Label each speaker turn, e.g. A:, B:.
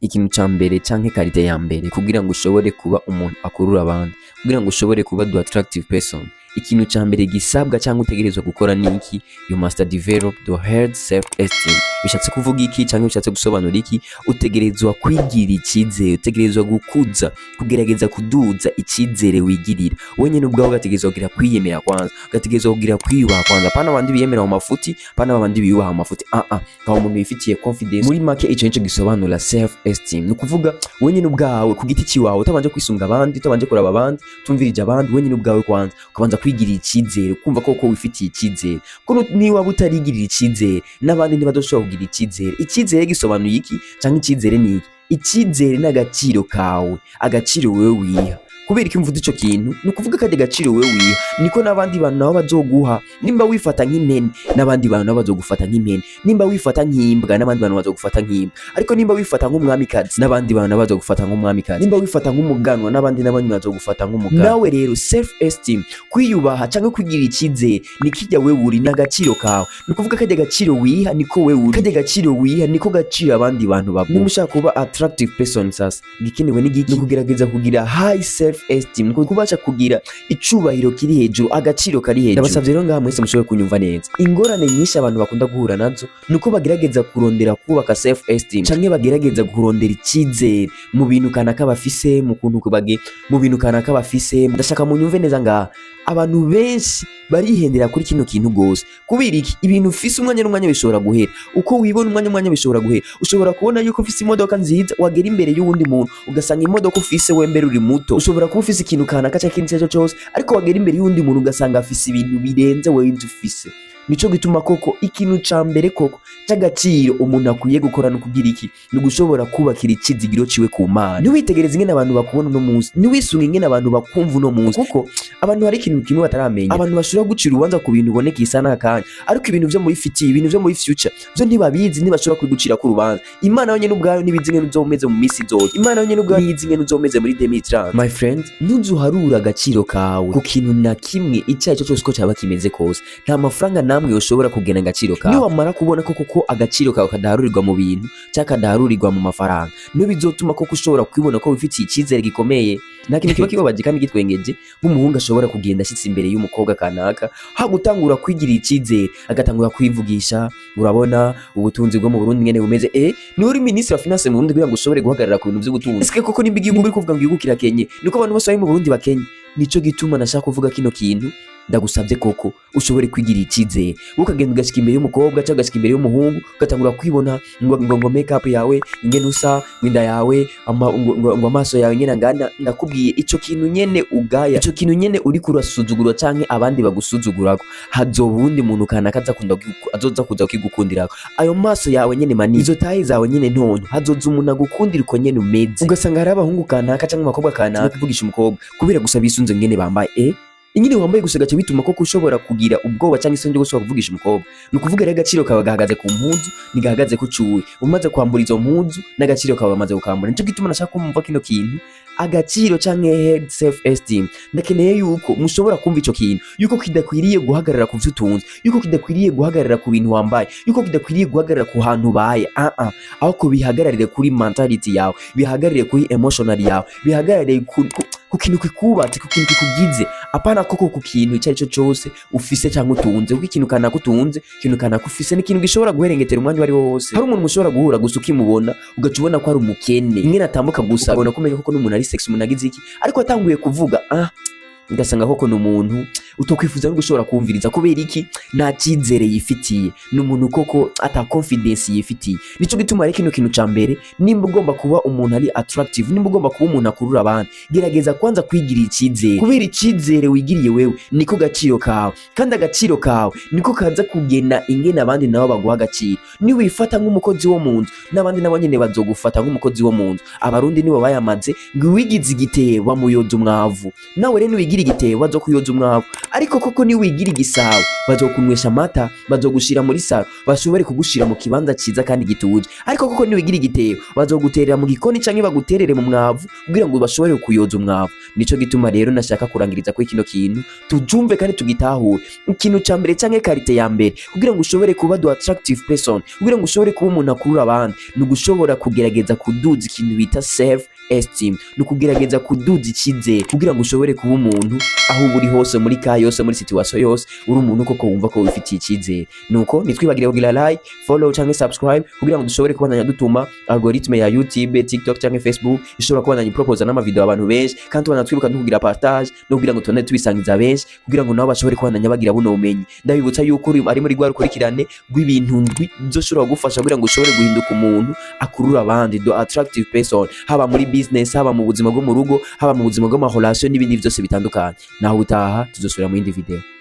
A: Ikintu ca mbere canke qualité ya mbere kugira ngo ushobore kuba umuntu akurura abandi, kugira ngo ushobore kuba the attractive person, ikintu ca mbere gisabwa cyangwa utegerezwa gukora ni iki? You must develop the high self esteem. Bishatse kuvuga iki cyangwa bishatse gusobanura iki? Utegerezwa kwigirira icyizere, utegerezwa gukuza, kugerageza kuduza icyizere wigirira wowe nyene ubwawe. Ugategerezwa kugira kwiyemera kwanza, ugategerezwa kugira kwiyubaha kwanza. Pana abandi biyemera mu mafuti, pana abandi biyubaha mu mafuti. Ah ah, kaba umuntu wifitiye confidence. Muri make, ico nico gisobanura self esteem. Ni ukuvuga wowe nyene ubwawe ku giti ciwawe, utabanje kwisunga abandi, utabanje kuraba abandi, utumvirije abandi, wowe nyene ubwawe kwanza ukabanza kwigirira icyizere, kumva koko wifitiye icyizere. Ko niba utarigirira icyizere, n'abandi ntibadoshobora kugira icyizere. Icyizere gisobanuye iki canke icyizere ni iki? Icyizere ni agaciro kawe, agaciro wewe wiha. Kubera iki mvuze ico kintu? Ni ukuvuga kadi gaciro wewe wiha niko n'abandi bantu nabo bazoguha. Nimba wifata nk'impene, n'abandi bantu nabo bazogufata nk'impene. Nimba wifata nk'imbwa, n'abandi bantu bazogufata nk'imbwa. Ariko nimba wifata nk'umwamikazi, n'abandi bantu nabo bazogufata nk'umwamikazi. Nimba wifata nk'umuganwa, n'abandi nabo bazogufata nk'umuganwa. Nawe rero, self esteem, kwiyubaha cyangwa kwigirira icyizere, ni kijya wewe uri n'agaciro kawe. Ni ukuvuga kajya gaciro wiha niko wewe uri, kajya gaciro wiha niko gaciro abandi bantu baguha. Nimba ushaka kuba attractive person, sasa igikenewe ni igiki? Ni ukugerageza kugira high self esteem, ni kubasha kugira icubahiro kiri hejuru, agaciro kari hejuru. Ndabasavye rero ngaha mwese mushobore kunyumva neza. Ingorane nyinshi abantu bakunda guhura nazo ni uko bagerageza kurondera kubaka self esteem canke bagerageza kurondera icyizere mu bintu kanaka bafise, mu kuntu bage mu bintu kanaka bafise. Ndashaka munyumve neza ngaha. Abantu benshi barihendera kuri kino kintu gose. Kubera iki? Ibintu ufise umwanya n'umwanya bishobora guhera. Uko wibona umwanya n'umwanya bishobora guhera. Ushobora kubona yuko ufise imodoka nziza, wagera imbere y'uwundi muntu ugasanga imodoka ufise we mbere uri muto. Ushobora kuba ufise ikintu kanaka cyangwa ikindi icyo ari cyo cyose, ariko wagera imbere y'uwundi muntu ugasanga afise ibintu birenze wewe ibyo ufise. Nico gituma koko ikintu ca mbere koko c'agaciro umuntu akwiye gukora no kugira iki? Ni ugushobora kubakira icizigiro ciwe ku Mana. Ntiwitegereze ingene abantu bakubona uno munsi, ntiwisunge ingene abantu bakumva uno munsi, kuko abantu hari ikintu kimwe bataramenya: abantu bashobora gucira urubanza ku bintu uboneka isa n'akanya, ariko ibintu vyo muri fiti, ibintu vyo muri future vyo ntibabizi, ntibashobora kubigucira ku rubanza. Imana yonyene ubwayo ntibizi ingene uzoba umeze mu misi izoza. Imana yonyene ubwayo ntiyizi ingene uzoba umeze muri 2030. My friend, ntuzuharure agaciro kawe ku kintu na kimwe icyo ari cyo cyose, uko cyaba kimeze kose. Nta mafaranga namwe ushobora kugena agaciro kawe. Niwamara kubona ko koko agaciro kawe kadaharurirwa mu bintu cyangwa kadaharurirwa mu mafaranga, niyo bizotuma koko ushobora kwibona ko wifitiye icyizere gikomeye. Nta kintu kiba kibabaje kandi gitwengeje nk'umuhungu ashobora kugenda ashyitse imbere y'umukobwa kanaka, ha gutangura kwigirira icyizere agatangura kwivugisha: "Urabona ubutunzi bwo mu Burundi ngene bumeze." Ni uri ministre wa finance mu Burundi kugira ngo ushobore guhagarara ku bintu by'ubutunzi? Eske koko nimba igihugu uri kuvuga ngo igihugu kirakenye, niko abantu bose bari mu Burundi bakenye? Nico gituma nashaka kuvuga kino kintu. Ndagusabye koko ushobore kwigirira icyizere. Ukagenda ugashika imbere y'umukobwa cyangwa ugashika imbere y'umuhungu, ugatangura kwibona ngo make up yawe ingene usa, ngo inda yawe, ngo amaso yawe ingene angana, ndakubwiye, ico kintu nyene ugaya, ico kintu nyene uri kurasuzugura canke abandi bagusuzugurako, hazoba uwundi muntu kanaka aza azoza kuza kigukundirako ayo maso yawe nyene manini, izo taille zawe nyene ntonto. Hazoza umuntu agukundira uko nyene umeze. Ugasanga hari abahungu kanaka canke abakobwa kanaka kuvugisha umukobwa kubera gusa bisunze ngene bambaye. Ingene wambaye gusa gace bituma koko ushobora kugira ubwoba cyangwa isoni ryo gushobora kuvugisha umukobwa. Ni ukuvuga rero agaciro kawe gahagaze ku mpuzu, ntigahagaze ku cuwe. Umaze kwambura izo mpuzu, n'agaciro kawe bamaze gukambura. Nico gituma nashaka kumva kino kintu, agaciro canke high self esteem. Ndakeneye yuko mushobora kumva ico kintu, yuko kidakwiriye guhagarara ku vyo utunze, yuko kidakwiriye guhagarara ku bintu wambaye, yuko kidakwiriye guhagarara ku hantu ubaye. Ah ah, ahubwo bihagararire kuri mentality yawe, bihagararire kuri emotional yawe, bihagararire ku kintu kikubatse, ku kintu kikugize, apana koko ku kintu icyo ari cyo cyose ufise cyangwa utunze. Kuko ikintu kanaka utunze, ikintu kanaka ufise, ni ikintu gishobora guherengetera umwanya uwo ari wo wose. Hari umuntu mushobora guhura gusa, ukimubona ugaca ubona ko ari umukene. Ingene atambuka gusa ubona ko umenya koko n'umuntu ari sexy, umuntu agize iki, ariko atanguye kuvuga, ugasanga koko ni umuntu utokwifuza no gushobora kumviriza. Kubera iki? Nta cyizere yifitiye, ni umuntu koko ata confidence yifitiye. Nico gituma rero kino kintu ca mbere, nimba ugomba kuba umuntu ari attractive, nimba ugomba kuba umuntu akurura abandi, gerageza kwanza kwigirira icyizere, kubera icyizere wigiriye wewe niko gaciro kawe, kandi agaciro kawe niko kaza kugena ingene abandi nabo baguha agaciro. Niwifata nk'umukozi wo mu nzu, n'abandi nabo nyene bazogufata nk'umukozi wo mu nzu. Abarundi nibo bayamaze ngo uwigize igitebo bamuyoza umwavu. Nawe rero niwigira igitebo bazokuyoza umwavu. Ariko koko niwigira igisabo, bazokunywesha amata, bazogushira muri salon, bashobore kugushira mu kibanza ciza kandi gituje. Ariko koko niwigira igitebo, bazoguterera mu gikoni canke baguterere mu mwavu kugira ngo bashobore kuyoza umwavu. Nico gituma rero nashaka kurangiriza kuri kino kintu, tujumve kandi tugitahure. Ikintu ca mbere canke qualité ya mbere kugira ngo ushobore kuba the attractive person, kugira ngo ushobore kuba umuntu akurura abandi, ni ugushobora kugerageza kuduza ikintu bita self esteem, ni ukugerageza kuduza icyizere kugira ngo ushobore kuba umuntu aho uba uri hose, muri cas yose, muri situation yose, uri umuntu koko wumva ko wifitiye icyizere. Nuko nitwibagire kugira like, follow canke subscribe kugira ngo dushobore kubandanya dutuma algorithme ya YouTube, TikTok canke Facebook ishobora kubandanya proposa n'amavideo abantu benshi. Kandi tubandanya twibuka no kugira partage no kugira ngo tubandanye tubisangiza benshi, kugira ngo nabo bashobore kubandanya bagira buno bumenyi. Ndabibutsa yuko uri ari muri rwa rukurikirane rw'ibintu ndwi bizoshobora kugufasha kugira ngo ushobore guhinduka umuntu akurura abandi, the attractive person, haba muri business, haba mu buzima bwo mu rugo, haba mu buzima bw'ama relation n'ibindi byose bitandukanye. Naho utaha, tuzosubira mu yindi video.